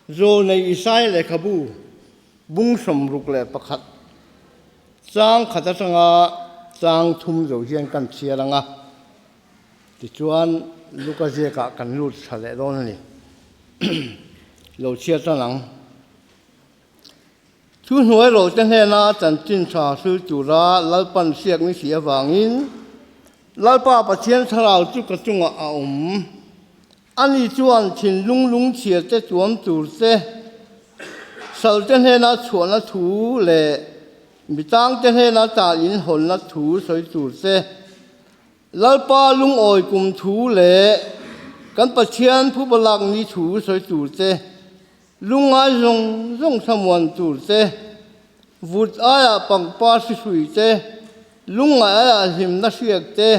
Zawlnei Isaia lehkhabu bung 61 chang khat atanga chang thum zo hian kan chhiar ang a, tichuan Luka ziakah kan lut tha leh dawn a ni. Lo chhiar tan ang. Thu hnuai rote hnena chanchin tha hril tura Lalpan hriak ni si avangin Lalpa Pathian thlarau chu ka chungah a awm. Ani chuan thinlung lungchhia te tuam tur te, salte hnena chhuahna thu leh mitangte hnena tah inhawnna thu sawi tur te, Lalpa lungawi kum thu leh kan Pathian phuba lak ni thu sawi tur te, lungngai zawng zawng thlamuan tur te, vut aiah pangpar hrihrui te, lungngai aiah hlimna hriak te,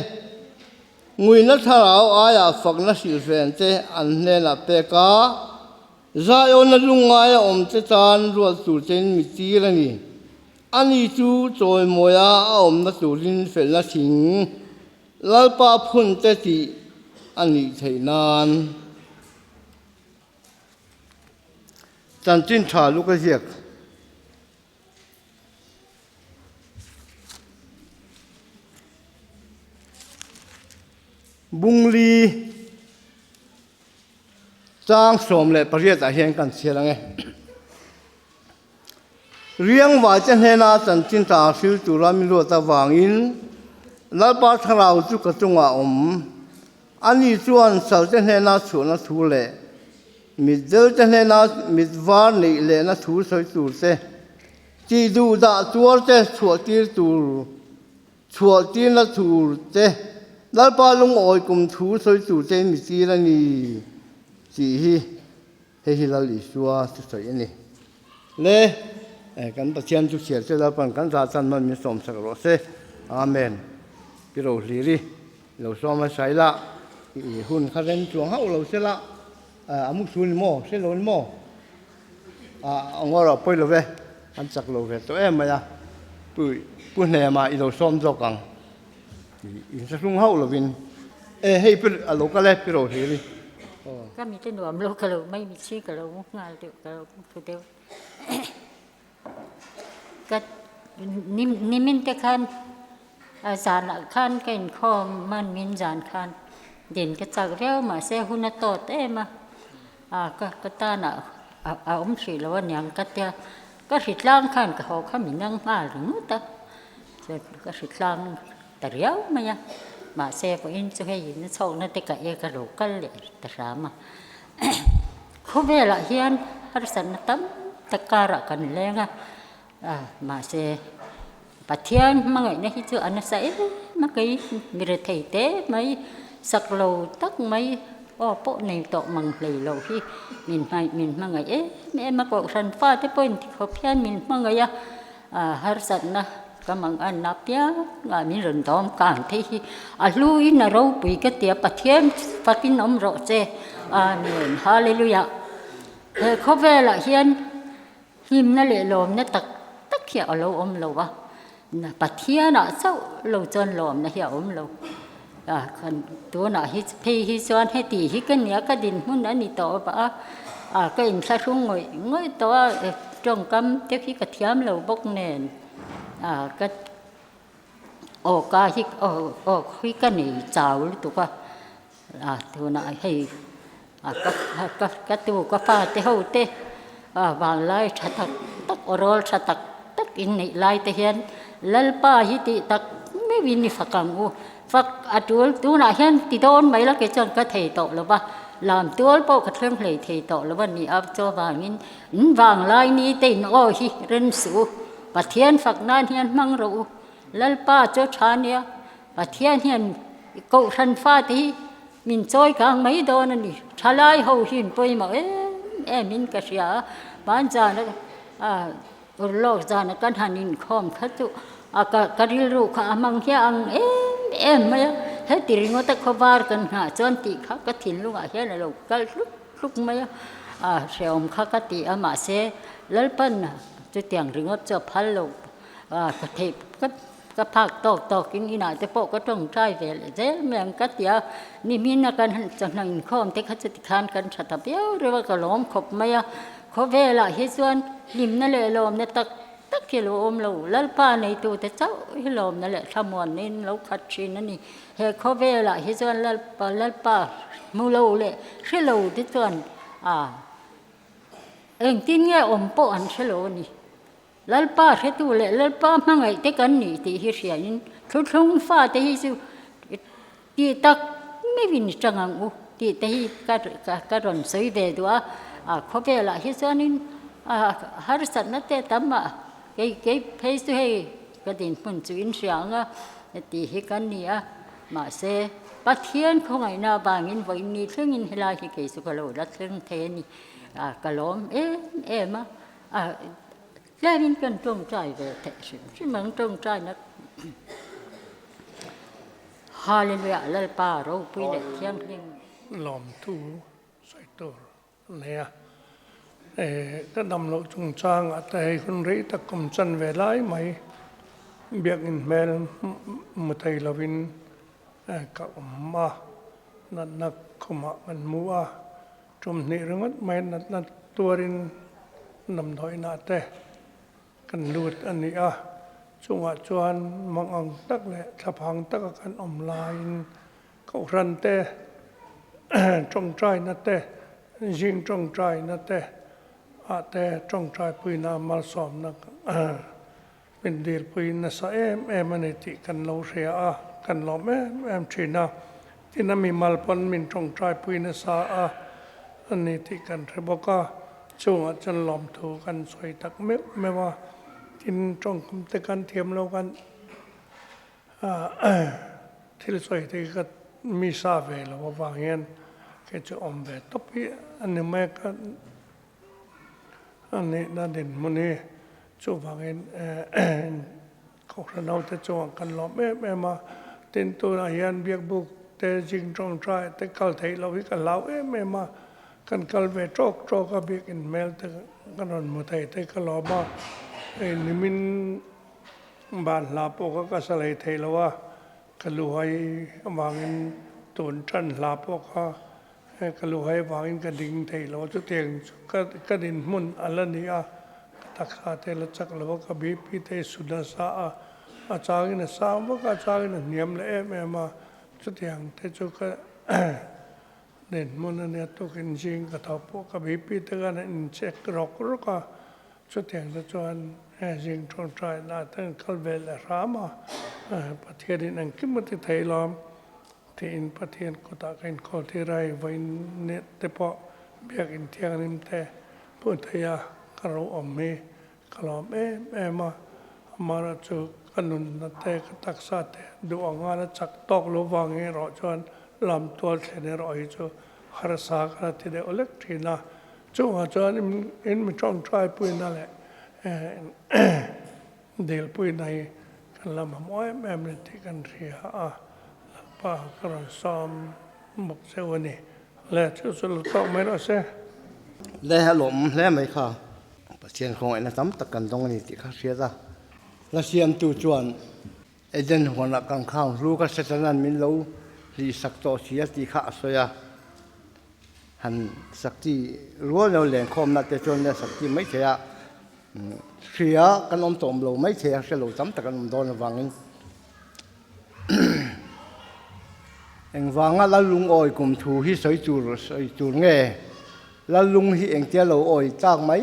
Nguina thlarau aiah fakna hrilhven te an hnenah pek a, Zion-a lungngaia awm te tan ruat tur tein mi tir a ni. Ani chu chawimawia a awmna turin felna thing Lalpa phun te tih a nih theih nan. Chanchin tha luk a ziak. Bungli chang 18 ah hian kan chhiar ang e. Riangvai te hnena chanchin tha hril tura mi luat avangin Lalpa thlarau chu ka chungah a awm. Ani chuan salte hnena chhuahna thu leh Mitdel te hnena mit var neih lehna thu sawi tur te, tih duh dah tuar te chhuah tir tur, chhuah tirna tur te, Lalpa lungawi kum thu sawi tur te in mi tir a ni tih hi hei hi Lal Isua thusawi a ni. Le, kan Pathian chu chhiar che Lalpan kan zah chan man min sawmsak rawh se. Amen. Pi Rohliri. Lo sawm a sai la, i hun kha rem chuang hauh lo se la, a mu chhun ni maw, hre lo ni maw? A ngaw erawh pawi lo ve, an chak lo ve tawh em mai a, pu pu hnema i lo sawm zawk ang, in sahlung hauh lovin, e hei pi a lo kal e pi ro hlir i. Ka mi te nuam lo ka lo mai mi chi ka lo mu nghal deuh ka lo mu thu deuh. Ka nimin te khan a zanah khan ka inkhawm hman min zan khan din ka chak viau mahse hun a tawt em a, a ka ka tanah a awm hrih lo aniang ka tia ka hritlang khan ka haw kha min ang nghal ringawt a, chuan ka hritlang ta riau mai a, mahse vawiin chu hei in chhohna te ka e ka lo kal leh ta hram a. Khawvelah hian harsatna tam tak karah kan leng a, mahse Pathian hmangaihna hi chu a nasa em a kei mi rethei te mai sak lo tak mai aw pawh nei tawh mang hlei lo hi min hmangaih min hmangaih em em a kohhran fate pawhin tikhawp hian min hmangaih a harsatna ka mang an na piang a min rawn dawm kang thei hi a hluin a ropui ka tia Pathian fakin awm rawh che Amen Hallelujah he khawvelah hian hlimna leh lawmna tak tak hi a lo awm lo a Pathianah chauh lo chuan lawmna hi a awm lo a tunah hi phei hi chuan heti hi ka nia ka dinhmun a ni tawh a a ka inthlahrung ngawih ngawih tawh a tawngkam te khi ka thiam lo bawk nen. A ka aw ka hi aw aw hi ka nei chau lutuk a a tunah hei a ka ka ka tu ka fate ho te a vanglai tha tak tak aw rawl tha tak tak in neih lai te hian Lalpa hi tih tak meuhin i fak ang u fak a tul tunah hian ti dawn mai la kei chuan ka thei tawh lo va lam tual pawh ka thleng hlei thei tawh lo a ni a chuvangin In vanglai ni te in aw hi rem suh u, Pathian fak nan hian hmang rawh u, Lalpa chu tha nia, Pathian hian Kohhran fate hi min chawi kang mai dawn a ni, thalai ho hi in pawimawh em em in ka hria a, hmanzan a urlawk zana kan han inkhawm kha chu a ka rilru kha a hmang hiah ang em em mai a, heti ringawta khawvar kan nghah chuan tih kha ka thinlungah hian a lo kal hlup. hluk mai a, a hrehawm kha ka ti a mahse Lalpan chutiang ringawt chu a phal lo a ka theih ka ka phak tawk tawk in inah te pawh ka tawngtai ve leh zel mai ang ka ti a, nimin a kan han chawhna inkhawm te kha chuti khan kan tha ta viau reuh a ka lawm khawp mai a. Khawvelah hi chuan hlimna leh lawmna tak tak hi lo awm lo. Lalpa neitute chauh hi lawmna leh thlamuanna in lo khat thin a ni. He khawvelah hi chuan Lalpa Lalpa hmu lo leh hre lo te chuan a engtin nge awm pawh an hre lo a ni. Lalpa hretu leh Lalpa hmangaih te kan nih tih hi hriain thuthlung fate hi chu tih tak meuhin i tang ang u tih te hi ka ka rawn sawi ve duh a. A khawvelah hi chuanin a harsatna te tam a kei kei phei chu hei ka dinhmun chu in hria ang a tih hi kan ni a. Mahse Pathian khawngaihna avangin vawiin thlengin helai hi kei chu ka lo la thleng thei a ni. A ka lawm em em a. A tlemin kan tawngtai ve theih hrim hrim ang tawngtaina Hallelujah Lalpa ropui leh thianghlim. Lawmtu sawi tur a nei a. Ka dam loh chungchangah te hei hun rei tak kum chan ve lai mai biakin hmel hmu thei lovin ka awm a, natna khumah kan hmu a. Tum hnih ringawt mai natna tuarin damdawiinah te kan lut a ni a, chungah chuan mangang tak leh thlaphang taka kan awm laiin Kohhran te, tawngtaina te, zing tawngtaina te ah te tawngtaipuina malsawmna min dilpui nasa em em a ni tih kan lo hria a, kan lawm em em thin a. Tin a mimal pawn min tawngtaipui nasa a a ni tih kan hre bawk a, chungah chuan lawmthu kan sawi tak meuh meuh a. Tin tawngkam te kan thiam lo kan thil sawi te hi ka mi sa ve lo avang hian kei chu awm ve tawp hi a ni mai a ka. A nihna dinhmun hi chuvangin Kohhran hote chungah kan lawm em em a, tin tunah hian biakbuk te zing tawngtai te kal theih loh hi ka hlau em em a, kan kal ve tawk tawk a biakin hmel te ka rawn hmu thei te ka lawm a, hei nimin ban hla pawh kha ka sa lei thei lo a, ka luhai avangin tun tan hla pawh kha He ka luhai vangin ka ding thei lo a, chutiang chu ka ka dinhmun a la ni a, ka taksa te la chak lo a, ka BP te hi su nasa a, a changin a sang vak a, a changin a hniam leh em em a, chutiang te chu ka dinhmun a nia, tukin zing ka tho pawh ka BP te khan a in check rawk rawk a, chutiang te chuan he zing tawngtai lah te an kal ve leh hram a, Pathianin engkim a ti thei lo. Tiin Pathian kutah ka inkawl tir a, hei vawiin net te pawh biakin thianghlim te pawh thei a, ka ro awm hi ka lawm em em a, amaherawh chu ka nunna te ka taksa te duh anga la chak tawk lo vangin erawh chuan lam tual thlen erawh hi chu harsa ka la ti deuh lek thin a, chungah chuan in mi tawngtai puina leh Dilpuina hi kan la mamawh em em ni tih kan hria a, Lalpa ka rawn sawm bawk cheu a ni. Le, chu chu lo tawk mai rawh se. Le, a lawmawm hle mai kha. Pathian khawngaihna tam tak kan dawng a ni tih kha hriat a. La siamtu chuan Eden huanah kan khang hlu ka Setanan min lo hlihsak tawh si a tih kha a sawi a. Han sakti rual lo lenkhawmna te chuan le sakti mai thei a. Hria kan awm tawh awm lo mai thei a, hre lo tam tak an awm dawn avangin engvanga Lallungawi kum thu hi sawi tur sawi tur nge Lallung hi engtia lo awi tlak mai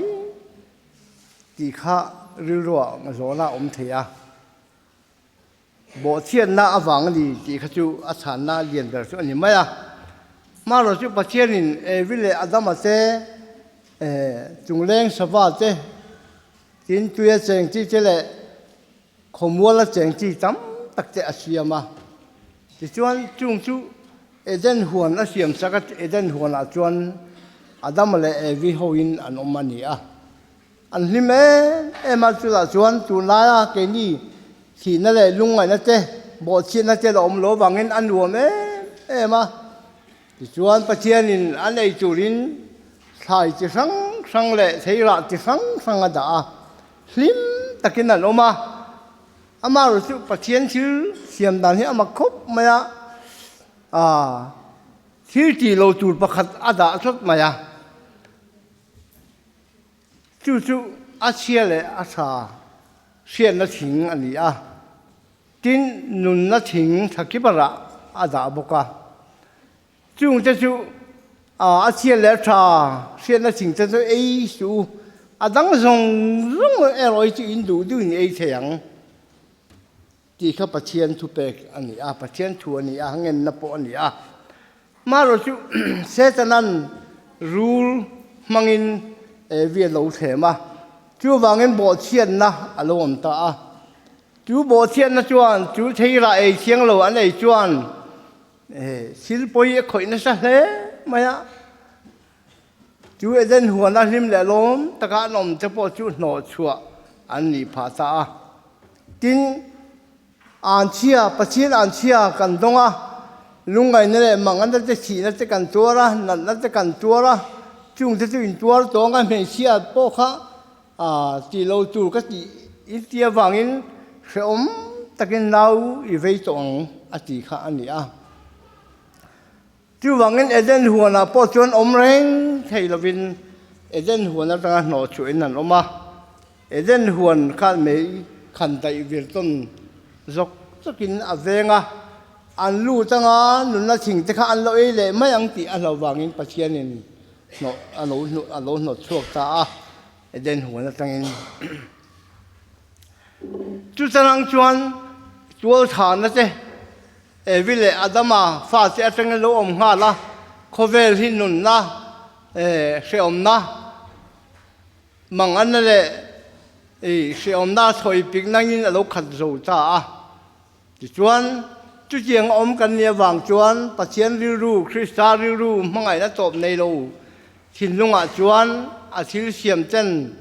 tih kha rilruah zawhna a awm thei a. Bawhchhiatna avang a ni tih kha chu a chhanna lian ber chu a ni mai a. Hmanraw chu Pathianin Evi leh Adama te, chungleng sava te, tin tuia cheng chi te leh khawmuala cheng chi tam tak te a siam a. Tichuan chung chu Eden huan a siam sak a, Eden huanah chuan Adama leh Evi hoin an awm a ni a. An hlim em em a, chutah chuan tunlaia keini thihna leh lungngaihna te, bawhchhiatna te la awm lo avangin a nuam em em a. Tichuan Pathianin an ei turin thlai chi hrang hrang leh theirah chi hrang hrang a dah a, hlim takin an awm a. Amaherawhchu chu Pathian thil siam dan hi a mak khawp mai a, aaa thil tih lo tur pakhat a dah tlat mai a. Chu chu a chhia leh a tha hriatna thing a ni a, tin nunna thing thakibarah a dah bawk a. Chungte chu a chhia leh a tha hriatna thing te chu ei suh u, a dang zawng zawng erawh hi chu in duh duhin ei thei ang tih kha Pathian thupek a ni a, Pathian thu a ni a, ngenna pawh a ni a. Marawh chu Setanan rul hmangin Evi a lo thlem a, chuvangin bawhchhiatna a lo awm ta a. Chu bawhchhiatna chuan chu theirah ei thiang lo an ei chuan thil pawi a khawih nasa hle mai a. Chu Eden huana hlim leh lawm taka an awm te pawh chu hnawhchhuah an nih phah ta a. Tin, Anchhia, Pathian anchhia kan dawng a, lungngaihna leh manganna te thihna te kan tuar a, natna te kan tuar a, chungte chu intuar tawng a, hmeichhia pawh kha tih lo tur ka tih i ti avangin hrehawm takin nau i vei tawh ang a ti kha a ni a. Chuvangin Eden huanah pawh chuan awm reng thei lovin Eden huan atanga hnawh chhuahin an awm a. Eden huan khan mei khan daih vir tawn zawk zawkin a veng a, an lut anga nunna thing te kha an lo ei leh mai ang tih a hlauh vangin Pathianin hnawh a lo a lo hnawt chhuak ta a Eden huan atangin. Chuchanang chuan tualthahna te Evi leh Adama fate atangin lo awm nghal a, khawvel hi nunna, hrehawmna, manganna leh hrehawmna sawi pik nangin a lo khat zo ta a. Tichuan, chutiang a awm kan nih avang chuan Pathian rilru, Krista rilru hmangaihna tawp nei lo thinlungah chuan a thil siam ten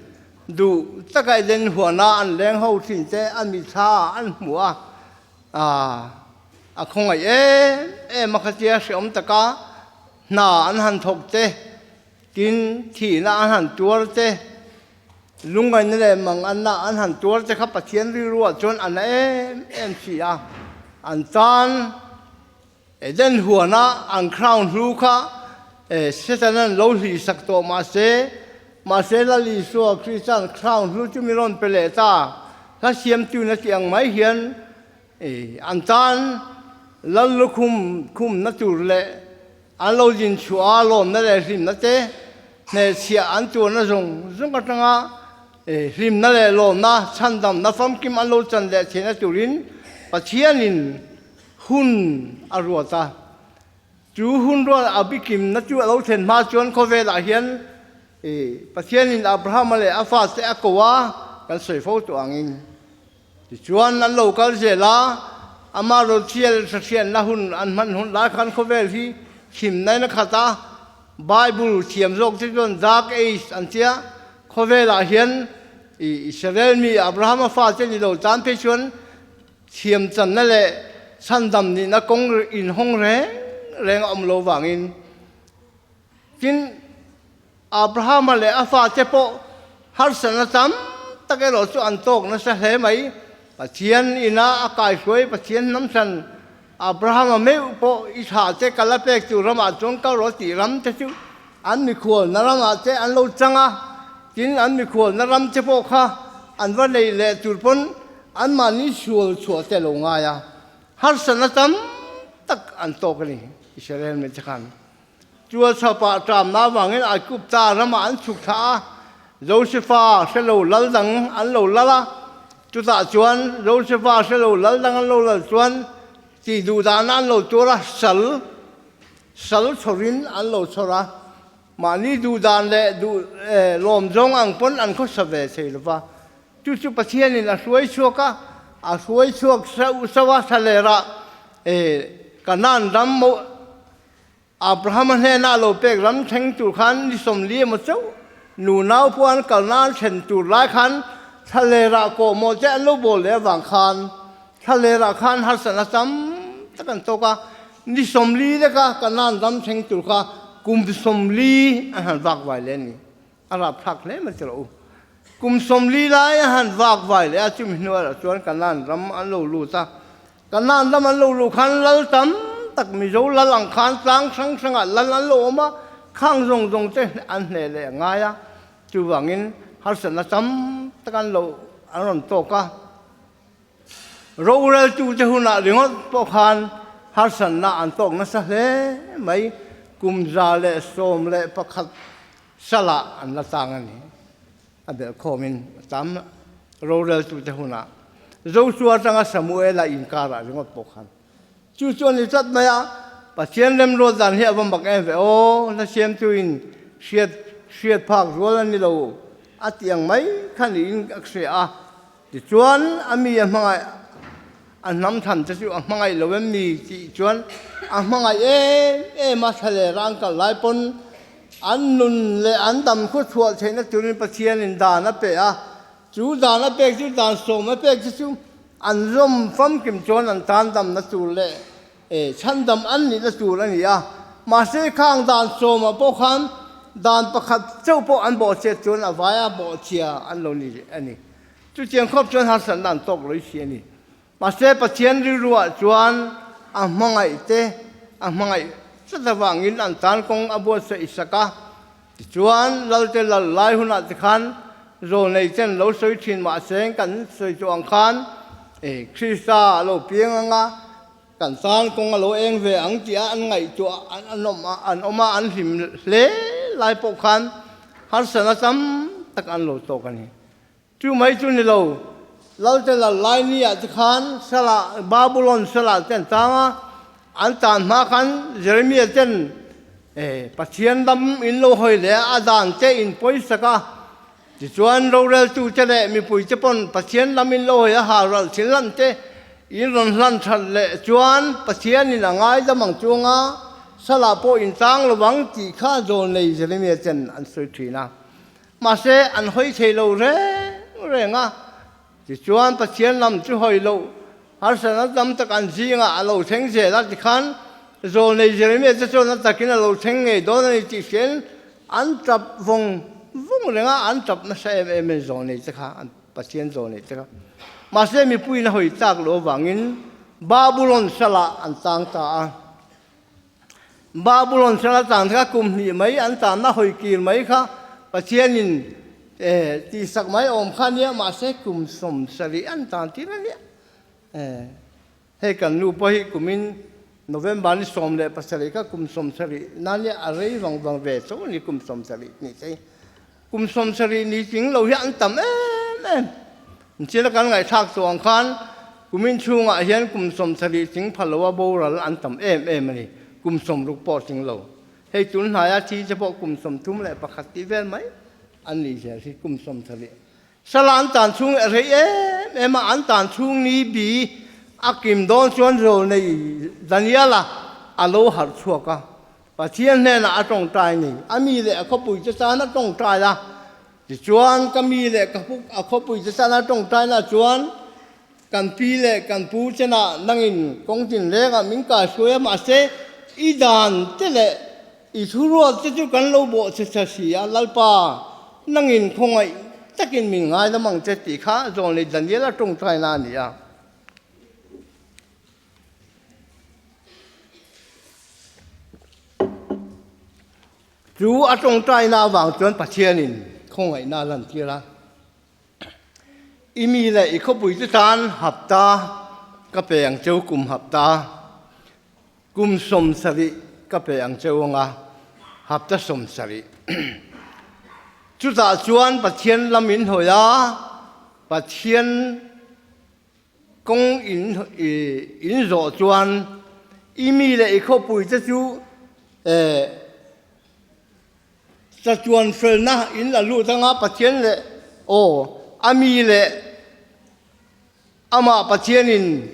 duh taka Eden huana an leng ho thin te a mitthla an hmu a. A khawngaih em em a khatia hreawm taka hna an han thawk te, tin thihna an han tuar te, lungngaihna leh manganna an han tuar te kha Pathian rilruah chuan a na em em si a, an tan Eden huana an crown hlu kha Setanan lo hlihsak tawh mahse, mahse Lal Isua Krista'n crown hlu chu mi rawn pe leh ta, hla siamtu na tih ang mai hian an tan Lal lukhum khumna tur leh an lo din chhuah a lawmna leh hlimna te hnehchhiah an tuarna zawng zawng atanga hlimna leh lawmna chhandamna famkim an lo chan leh theihna turin Pathianin hun a ruat a. Chu hun rual a bikimna chu a lo thlen hma chuan khawvelah hian Pathianin Abrahama leh a fate a ko a, kan sawi fo tawh angin. Tichuan an lo kal zel a, ama rochhial hriatna hun an hman hun lai khan khawvel hi thimnain a khat a, Bible thiam zawk te chuan Dark Age an tia, khawvelah hian Israel mi Abrahama fate ni lo tan phei chuan Thiamchanna leh chhandam nihna kawng inhawng reng reng a awm lo vangin, tin, Abrahama leh a fate pawh harsatna tam tak erawh chu an tawk nasa hle mai. Pathian ina a kaihruai Pathian hnamhran Abrahama meuh pawh i thlah te kal a pek tur ramah chuan kal rawh tih ram te chu an mikhualna ramah te an lo chang a, tin an mikhualna ram te pawh kha an va neih leh tur pawn Anmahni sual chhuah te lo ngai a, harsatna tam tak an tawk a ni, Israel mite khan. Tual chhapah ṭamna avangin Aigupta ramah an chhuk thlah a, Josefa hre lo lal dang an lo lal a, chutah chuan Josefa hre lo lal dang an lo lal chuan tih duh dahna an lo tuar a, sal sal chhawrin an lo chhawr a, mahni duh dan leh duh lawm zawng ang pawn an khawsa ve thei lo va. Chu chu Pathianin a hruai chhuak a, a hruai chhuak sauh sauh a, thlalerah Kanaan ram Abrahama hnena a lo pek ram thleng tur khan ni 40 emaw chauh nunau pawh an kalna an thlen tur lai khan thlalerah kawhmawh te an lo bawl leh avang khan thlalerah khan harsatna tam tak an tawk a, ni 40 leka Kanaan ram thleng tur kha kum 40 an han vak vai leh a ni. A rapthlak hle mai chu lo u. Kum 40 lai a han vak vai leh a, chumi hnuaiah chuan Kanaan ram an lo lut a. Kanaan ram an lo luh khan lal tam tak Mizo lal ang khan tlang hrang hrangah lal an lo awm a, khang zawng zawng te an hneh leh a ngai a. Chuvangin Harsatna tam tak an lo an rawn tawk a. Roreltute hunah ringawt pawh khan harsatna an tawk nasa hle mai. Kum 111 salah an la tang a ni. A belhkhawmin a tam roreltute hunah Joshua atanga Samuela inkarah ringawt pawh khan Chu chu a ni tlat mai a, Pathian remruat dan hi a va mak em ve aw, hla siamtuin hriat hriat phak rual a ni lo a tih ang mai kha niin ka hria a. Tichuan a mi a hmangaih a hnam than te chu a hmangaih lo em ni tih chuan a hmangaih em em a, thla leh rang kal lai pawn an nun leh an dam khuachhuah theihna turin Pathianin dan a pe a, Chu dan a pek chu dan sawm a pek te chu an zawm famkim chuan an tan damna tur leh chhandam an nihna tur a ni a. Mahse khang dan sawmah pawh khan dan pakhat chauh pawh an bawhchhiat chuan a vaia bawhchhia an lo ni a ni. Chutiang khawp chuan harsatna an tawk lawih si a ni. Mahse Pathian rilruah chuan a hmangaih te a hmangaih tlat avangin an tan kawng a buatsaih sak a. Tichuan, Lalte lal lai hunah te khan zawlnei chen lo sawi thin mahse kan sawi tawh ang khan Krista a lo piang ang a, kan tan kawng a lo eng ve ang tih a an ngaihtuah an awm a, an awm a, an hlim hle lai pawh khan harsatna tam tak an lo tawk a ni. Chu mai chu ni lo, Lalte lal lai ni ah te khan Salah, Babulon Salah te an tang a, an tan hma khan Jeremiah ten Pathian ram in lo hawi leh a, a dan te in pawisak a, tichuan roreltu te leh mipui te pawn Pathian ram in lo hawi a halral thil hlan te in rawn hlan that leh chuan Pathian in a ngaidam ang chuanga Salah pawh in tang lovang tih kha zawl nei Jeremiah ten an sawi thin a. Mahse, an hawi thei lo reng reng a, tichuan Pathian lam chu hawi loh harsatna tam tak an zingah a lo thleng zel a, tikhan zawlnei Jeremia te chuan a takin a lo thleng ngei dawn a ni tih hriain an tap vawng vawng reng a, an tap nasa em em in zawlnei te kha, an Pathian zawlnei te kha. Mahse, mipuiin a hawi tlak loh avangin Babulon salah an tang ta a. Babulon sal a tan kha kum hnih mai an tanna hawi kir mai kha Pathianin tihsak mai awm kha nia mahse kum 70 an tan tir a nia. Hei kan nu pawh hi kumin November ni 17 kha kum 70 na nia a rei vang vang ve tho a ni kum 70 ni te. Kum 70 ni tling lo hi an tam em em. Inchhira kan ngaihthlak tawh ang khan kumin chhungah hian kum 70 tling pha loa boral an tam em em a ni. Kum 60 pawh tling lo. Hei tun hnaia thi te pawh kum 31 tih vel mai an nih zel hi kum 70. Sala an tan chhung a rei em em a, an tan chhung ni bi a kim dawn chuan Zawlnei Daniela a lo harh chhuak a. Pathian hnenah a tawngtai ni. A mi leh a khawpui che tan a tawngtai a. Tichuan, ka mi leh ka a khawpui che tan a tawngtaina chuan kan pi leh kan pu chenah nangin kawng tinrengah min kaihruai a, mahse i dan te leh i thuruat te chu kan lo bawh che tha si a, Lalpa, nangin khawngaih takin min ngaidam ang che tih kha Zawlnei Daniela tawngtaina a ni a. Chu a tawngtaina avang chuan Pathianin khawngaihna a lantir a, I mi leh i khawpuite tan hapta ka pe ang cheu, kum hapta, kum 70 ka pe ang cheu anga, hapta 70. Chutah chuan Pathian lam in hawi a, Pathian Kawng in in zawh chuan i mi leh i khawpui te chu chatuan felna in la lut anga Pathian leh aw a mi leh amah Pathianin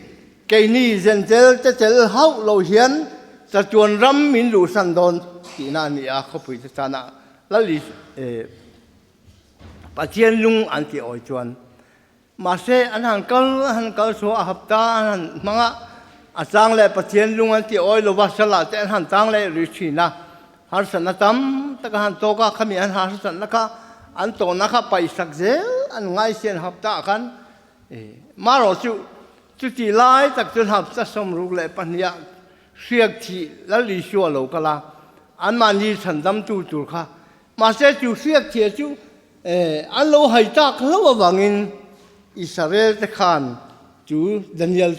keini zentel te tel hauh lo hian chatuan ram min luhsan dawn tihna a ni a khawpui te chana Lal Pathian lung an tih awi chuan Mahse, an han kal an han kal chhuah a hapta an han hmang a, a chang leh Pathian lung an ti awi lova salah te an han tang leh rih thin a, harsatna tam tak an han tawk a, khami an harsatna kha an tawhna kha paihsak zel an ngai si an hapta ah khan marawh chu chuti lai tak chuan hapta 62 ah hriak thih Lal Isua lo kal a, anmahni chhandamtu tur kha mahse chu hriak thih chu. An lo hai tak hlauh avangin Israel te khan chu Daniel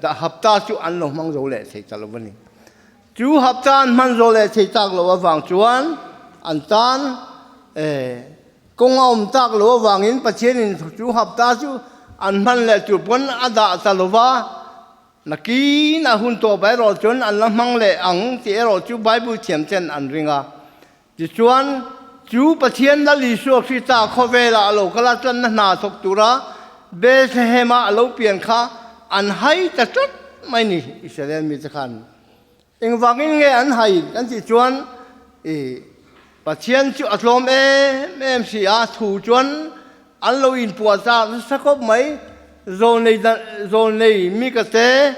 hapta chu an lo hmang zo leh thei ta lo a ni. Chu hapta an hman zo leh thei tak loh avang chuan an tan kawng a awm tak loh avangin Pathianin chu hapta chu an hman leh tur pawn a dah ta lo va. Nakin a hun tawp erawh chuan an la hmang leh ang tih erawh chu Bible thiam ten an ring a. Tichuan, chu Pathian Lal Isua Krista khawvela a lo kal a tlanna hna thawk tura Bethlehem-a a lo pian kha an hai ta tlat mai ni, Israel mite khan. Engvangin nge an hai kan tih chuan, i Pathian chu a tlawm em em si a, thu chuan an lo inpuah chak nasa khawp mai, Zawlnei Zawlnei Mika te,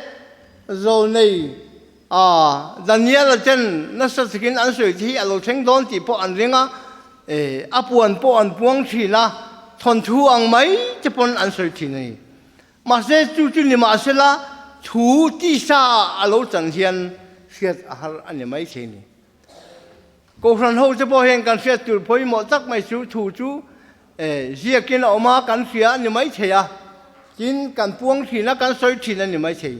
Zawlnei A, Daniel-a ten nasa takin an sawi te hi a lo thleng dawn tih pawh an ring a, e, a puan pawh an puang thin a, thawnthu ang mai te pawn an sawi thin a ni. Mahse, chu chu ni mahsela thu tisa ah a lo chan hian hriat a har a ni mai thei ni. Kohhran ho te pawh hian kan hriat tur pawimawh tak mai chu thu chu e, ziakin a awm a, kan hria a ni mai thei a, tin kan puang thin a, kan sawi thin a ni mai thei.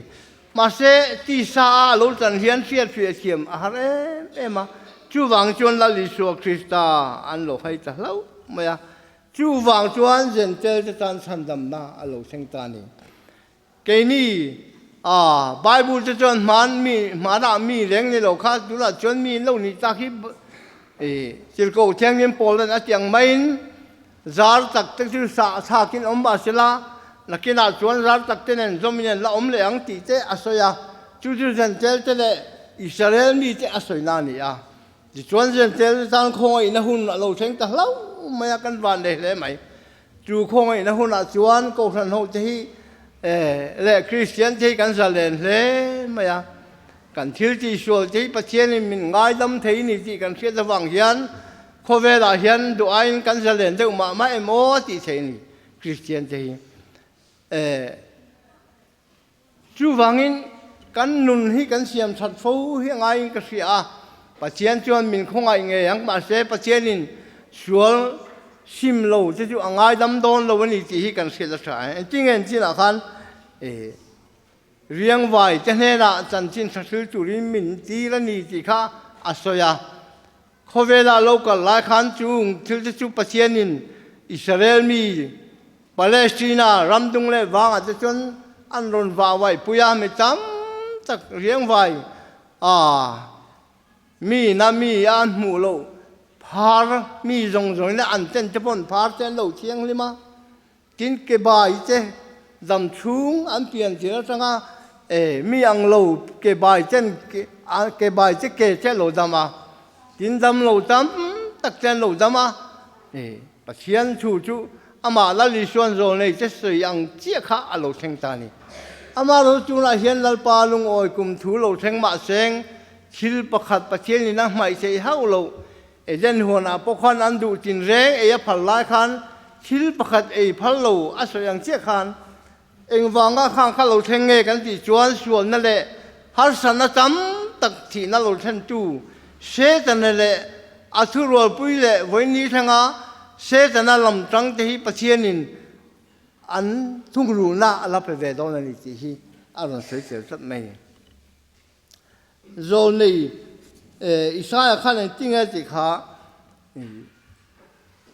Mahse, tisa a lo tan hian hriatfiah thiam a har em em a, chuvang chuan Lal Isua Krista an lo hai ta hlauh mai a, chuvang chuan Jentail te tan chhandamna a lo thleng ta a ni. Keini a Bible te chuan hman mi hmanah mi reng ni lo kha tunah chuan mi in lo nih tak hi i Tirhkoh Thianghlim Paul-a'n a ti ang maiin Zar tak te chu sah thlakin awm mah sela, nakinah chuan zar tak te nen zawmin an la awm leh ang tih te a sawi a. Chu chu Zentel te leh Israel mi te a sawina a ni a. Tichuan Zentel te tan khawngaihna hun a lo thleng ta hlauh mai a, kan van leh hle mai. Chu khawngaihna hunah chuan Kohhran ho te hi leh Kristian te hi kan zalen hle mai a. Kan thil tihsual te hi Pathianin min ngaidam thei ni tih kan hriat avang hian Khawvelah hian duh aiin kan zalen deuh mah mah em aw tih theih a ni Kristian te hi. Eh, chuvangin kan nun hi kan siam that fo hi a ngaiin ka hria a, Pathian chuan min khawngaih ngei ang mahse Pathianin sual sim lo te chu a ngaidam dawn lo a ni tih hi kan hriat a tha. Engtinge an chinah khan eh, Riangvai te hnenah chanchin tha hril turin min tir a ni tih kha a sawi a. Khawvela lo kal lai khan chung thil te chu Pathianin Israel mi Palestina ram dung leh vangah te chuan an rawn vah vaih pui a, mi tam tak riangvai a mi na mi a an hmuh loh phar mi zawng zawngin an ten te pawh an phar te an lo thianghlim a. Tin, ke bai te dam chhung an pian tir atanga e mi ang lo ke bai ten ke bai te ke te lo dam a, tin dam lo tam tak te an lo dam a, e Pathian thu chu amah Lal Isuan zawlnei te sawi ang chiah kha a lo thleng ta a ni. Amaherawhchu tunah hian Lalpa lungawi kum thu lo thleng mahseng thil pakhat Pathian in a hmaih theih hauh loh Eden huanah pawh khan an duh tin reng ei a phal lai khan thil pakhat ei phal lo a sawi ang chiah khan engvanga khang kha lo thleng nge kan tih chuan sualna leh harsatna tam tak thihna lo thlentu Setana leh a thurualpui leh vawiin thlenga Setana lam tangte hi Pathianin an thungrulna a la pe ve dawn a ni tih hi a rawn sawi tel tlat mai. Zawlnei Isaiah khan engtin nge tih kha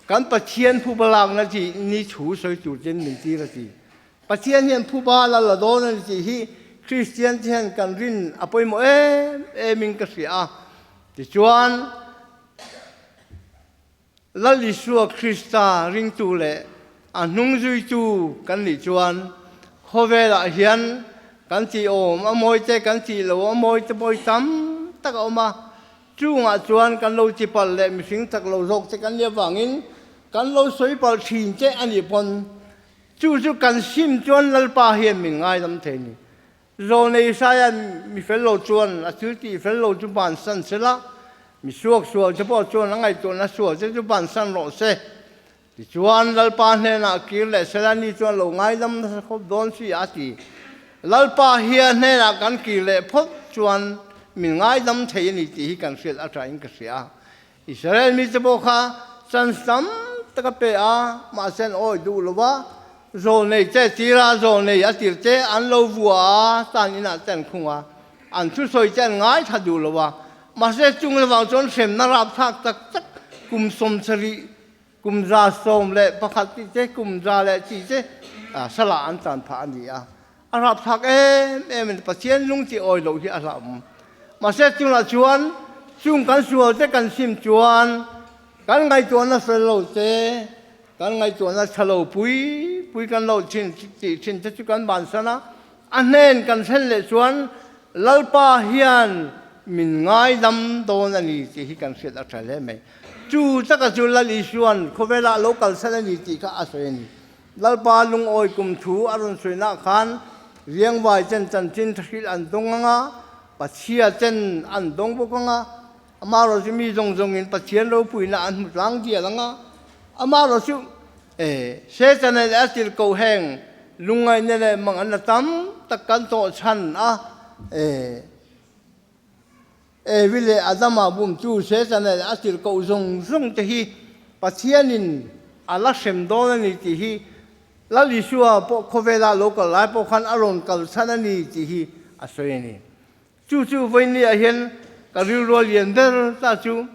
kan Pathian phuba lakna chi ni thu sawi tur ten min tir a ti. Pathian hian phuba la la dawn a ni tih hi Kristian te hian kan rin a pawimawh em em in ka hria a. Tichuan Lal Isua Krista ringtu leh a hnung zuitu kan nih chuan khawvelah hian kan tih awm a mawi te, kan tih lo a mawi te pawh hi tam tak a awm a. Chungah chuan kan lo ti palh leh mihring tak lo zawk te kan nih avangin kan lo sawi palh thin che a nih pawn chu chu kan sim chuan Lalpa hian min ngaidam thei a ni. Zawnei Isaiah mi fel lo chuan a thil tih fel lo chu bansan se la, mi suaksual te pawh chuan a ngaihtuahna sual te chu bansan rawh se. Tichuan, Lalpa hnenah kir leh se la, ni chuan lo ngaidam nasa khawp dawn si a ti. Lalpa hia hnenah kan kir leh phawt chuan min ngaidam thei a ni tih hi kan hriat a thain ka hria. Israel mite pawh kha chance tam tak a pe a, mahse an awi duh lo va, zawlnei che tira zawlnei a tir che an lo vua a, tan inah te an khung a, an thusawi che an ngaithla duh lo va, mahse chung lavang chuan hremna rapthlak tak tak kum 70 Kum 11 tih te, kum za leh tih te salah an tan phah a ni a. A rapthlak em em in Pathian lung tih awi loh hi a hlauhawm. Mahse chungah chuan chung kan sual te kan sim chuan kan ngaihtuahna fel lo te, kan ngaihtuahna tha lo pui pui kan lo thin tih thin te chu kan bansan a. A hnen kan thlen leh chuan Lalpa hian min ngaidam dawn a ni tih hi kan hriat a tha hle mai. Chu taka chu Lal Isua'n khawvelah lo kalsan a ni tih kha a sawi a ni. Lalpa lungawi kum thu a rawn sawinak khan riangvai chen chanchin thahrilh an dawng ang a, Pathia chen an dawng bawk ang a, amaherawh chu mi zawng zawngin Pathian ropuina an hmu tlang dial ang a, amaherawh chu Setana leh a tirhkoh heng lungngaihna leh manganna tam tak kan tawh chhan a. Evi leh Adama bumtu Setana leh a tirhkoh zawng zawng te hi Pathianin a la hrem dawn a ni tih hi Lal Isua pawh khawvela lo kal lai pawh khan a rawn kal chhan a ni tih hi a sawi a ni. Chu chu vawinia hian ka rilrual lian ber ta chu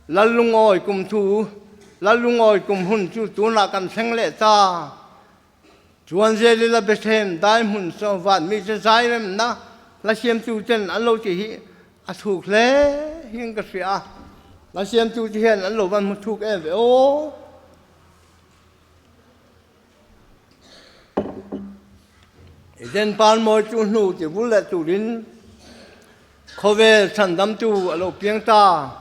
Lal lungawi kum thu, Lal lungawi kum hun chu tunah kan thleng leh ta. Chuan Zelila Bethlehem dai hmun saw van mite zai remna hla siamtu ten an lo tih hi a thuk hle hian ka hria a, hla siamtu te hian an lo van hmu thuk em ve aw. Eden Parmawi chu hnu ti vul leh turin khawvel chhandamtu a lo piang ta.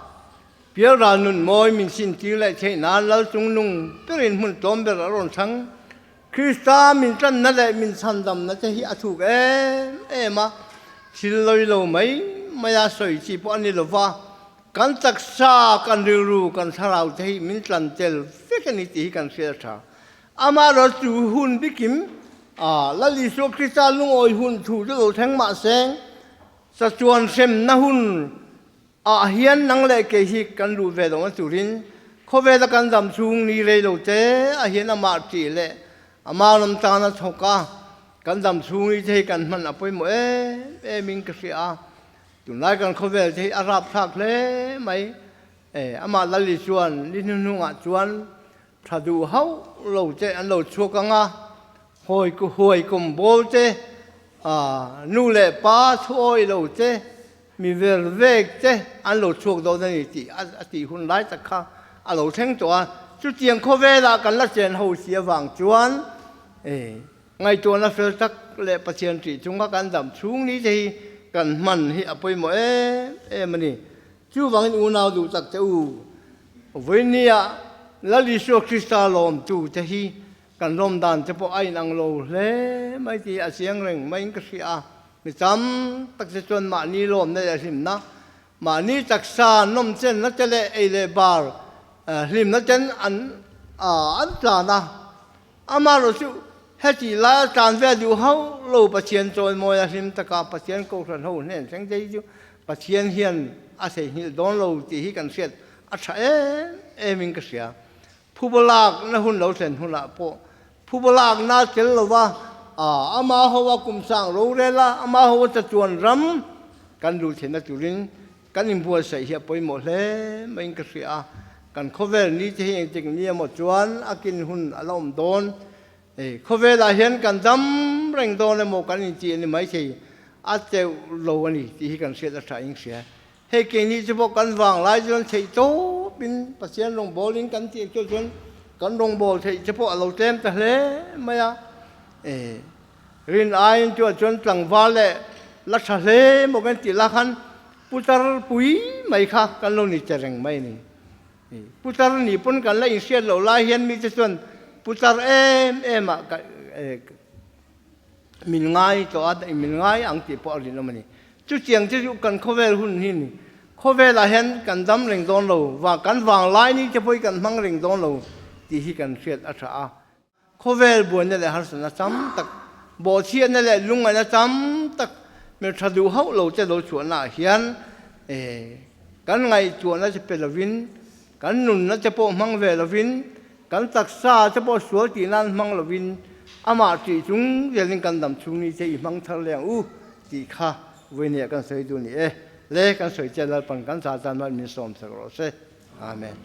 Pialral nun mawi min sintir leh theih nan Lal chungnung berin hmun tlawm ber a rawn chang. Krista min tanna leh min chhandamna te hi a thuk em em a, thil lawi lo mai mai a sawi chi pawh a ni lo va, kan taksa, kan rilru, kan thlarau te hi min tlan tel vek a ni tih hi kan hriat a tha. Amaherawhchu chu hun bikim a Lal Isua Krista lungawi hun thu chu lo thleng mahse, sachuan hremna hun Ah hian nang leh kei hi kan luh ve lohna turin khawvela kan dam chhung ni rei lo te ah hian amah ṭih leh amah ram tana thawk a kan dam chhung ni te hi kan hman a pawimawh em em in ka hria a. Tunlai kan khawvel te hi a rapthlak hle mai. E, amah Lali chuan ni hnuhnungah chuan tha duh hauh lo te an lo chhuak ang a, hawi huai kum bawl te, nu leh pa thuawi lo te, Mi ver vek te an lo chhuak dawn a ni tih a tih hun lai tak kha a lo thleng tawh a. Chutiang khawvelah kan la chen ho si avang chuan ngaihtuahna fel tak leh Pathian ṭih chunga kan dam chhung ni te hi kan hman hi a pawimawh em em a ni. Chuvangin unau duh tak te u, vawinia Lal Isua Krista lawmtu te hi Kan rawm dan te pawh a inang lo hle mai tih a chiang reng maiin ka hria a. Mi tam tak te chuan mahni lawmna leh hlimna, mahni taksa nawmchenna te leh ei leh bar hlimna ten an an tlan a. Amaherawh chu heti laia tlan ve duh hauh lo Pathian chawimawi a hlim taka Pathian kohhran ho hnen thleng te hi chu Pathian hian a theihnghilh dawn lo tih hi kan hriat a tha em emin ka hria. Phuba lakna hun lo thlen hunah pawh phuba lakna tel lova ama hoa kum sang rorel a, ama hoa chatuan ram kan luh theihna turin kan inbuatsaih hi a pawimawh hle maiin ka hria a. Kan khawvel ni te hi engtik ni emaw chuan a kin hun a la awm dawn. Khawvelah hian kan dam reng dawn emaw kan intih a ni maithei, a teuh lo a ni tih hi kan hriat a tha in hria. Hei keini chu pawh kan vang lai chuan theih tawpin Pathian rawngbawlin kan tih chu chuan kan rawngbâwl theih te pawh a lo tlem ta hle mai a. E, rin aiin chuan chuan tlangval leh la tha hle maw kan tih lah khan putar pui mai kha kan lo ni che reng mai a ni. Putar nih pawn kan la inhriat loh lai hian mite chuan putar em em ah ka min ngai tawh a, min ngai ang tih pawh a rinawm a ni. Chutiang chu chu kan khawvel hun hi a ni. Khawvelah hian kan dam reng dawn lo, kan vanglai ni te pawh hi kan hmang reng dawn lo tih hi kan hriat a tha a. Khawvel buaina leh harsatna tam tak, bawhchhiatna leh lungngaihna tam tak hmeltha duh hauh lo te lo chhuahnaah hian kan ngaihtuahna che pe lovin, kan nunna te pawh hmang ve lovin, Kan taksa te pawh sual tih nan hmang lovin amah tih chung zelin kan dam chhung ni che i hmang thar leh ang u tih kha vawinia kan sawi duh ni e. Le kan sawi che Lalpan kan sa tan hman min sawm sak rawh se. Amen.